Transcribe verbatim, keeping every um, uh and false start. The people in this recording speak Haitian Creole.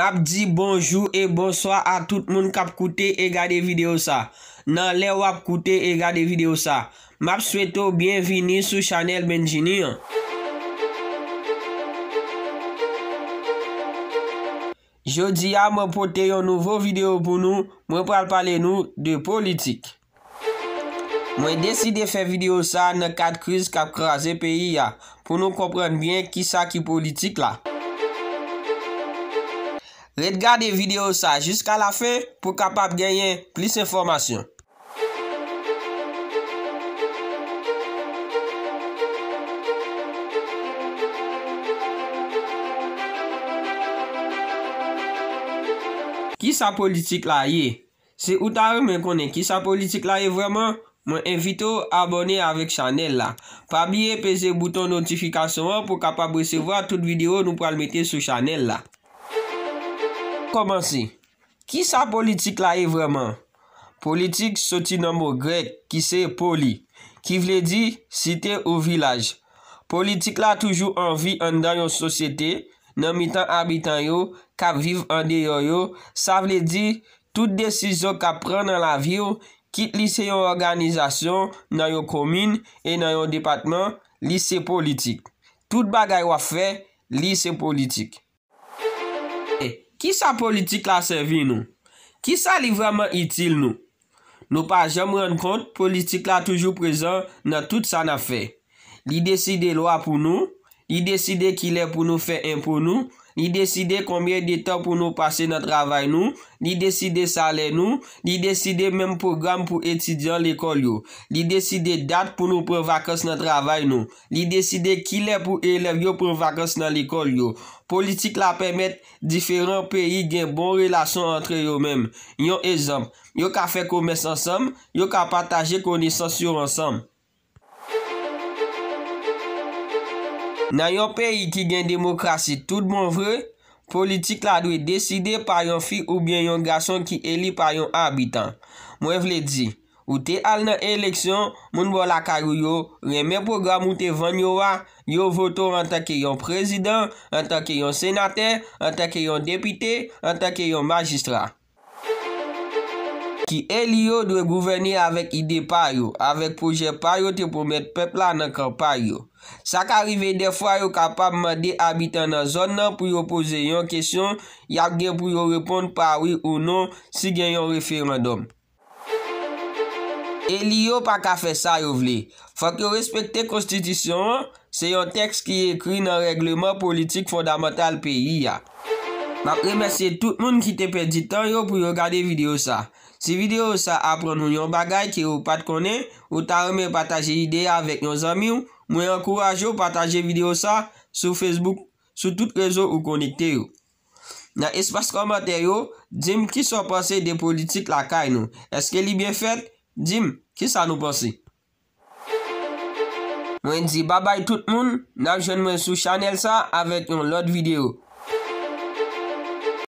Ap di bonjou e bonswa a tout moun k ap koute e gade videyo sa. Nan lè w ap koute e gade videyo sa, m ap swete w byenvini sou chanèl Benjini an. Jodi a, mwen pote yon nouvo videyo pou nou. Mwen pral pale nou de politik. Mwen deside fè videyo sa nan kad kriz k ap kraze peyi a, pou nou konprann byen kisa ki politik la. Ret gade videyo sa jiska lafen pou w kapab genyen plis enfòmasyon. Kisa politik la ye? Si ou ta renmen konnen kisa politik la ye vrèman, mwen envite w abòne avèk chanèl la. Pa bliye peze bouton notifikasyon an pou w kapab resevwa tout videyo nou pral mete sou chanèl la. Kòmanse. Kisa politik la ye vrèman? Politik soti nan mo grèk ki se poli, ki vle di site ou vilaj. Politik la toujou an vi anndan yon sosyete, nan mitan abitan yo, k ap viv andeyò yo, sa vle di tout desizyon k ap pran nan lavi w, kit li se yon òganizasyon, nan yon komin e nan yon depatman, li se politik. Tout bagay w ap fè, li se politik. Kisa politik la sèvi nou? Kisa li vrèman itil nou? Nou pa janm rann kont, politik la toujou prezan nan tout sa n ap fè. Li deside lwa pou nou, li deside kilè pou nou fè enpo nou, li deside konbyen de tan pou nou pase nan travay nou, li deside salè nou, li deside menm pwogram pou etidyan lekòl yo, li deside dat pou nou pran vakans nan travay nou, li deside kilè pou elèv yo pran vakans nan lekòl yo. Politik la pèmèt diferan peyi gen bon relasyon antre yo menm. Yon egzanp, yo ka fè komès ansanm, yo ka pataje konesans yo ansanm. Nan yon peyi ki gen demokrasi tout bon vre, politik la dwe deside pa yon fi oubyen yon gason ki eli pa yon abitan. Mwen vle di, ou te al nan eleksyon, moun bò lakay ou yo renmen pwogram ou te vann yo a, yo vote w antanke yon prezidan, antanke yon senatè, antanke yon depite, antanke yon majistra. Ki eli yo dwe gouvène avèk ide pa yo, avèk pwojè pa yo te pwomèt pèp la nan kanpay yo. Sa ka rive dèfwa yo kapab mande abitan nan zòn nan pou yo poze yon kesyon, y ap gen pou yo reponn pa wi ou non si gen yon referandòm. Eli yo pa ka fè sa yo vle. Fòk yo respekte konstitisyon an, se yon tèks ki ekri nan règleman politik fondamantal peyi a. M ap remèsye tout moun ki te pèdi tan yo pou yo gade videyo sa. Si videyo sa aprann ou yon bagay ke ou pa t konnen, ou ta renmen pataje ide a avèk yon zanmi w, mwen ankouraje w pataje videyo sa sou Facebook, sou tout rezo ou konekte yo. Nan espas kòmantè yo, di m kisa w panse de politik lakay nou. Èske li byen fèt? Di m, kisa nou panse? Mwen di babay tout moun, n ap jwenn mwen sou chanèl sa avèk yon lòt videyo.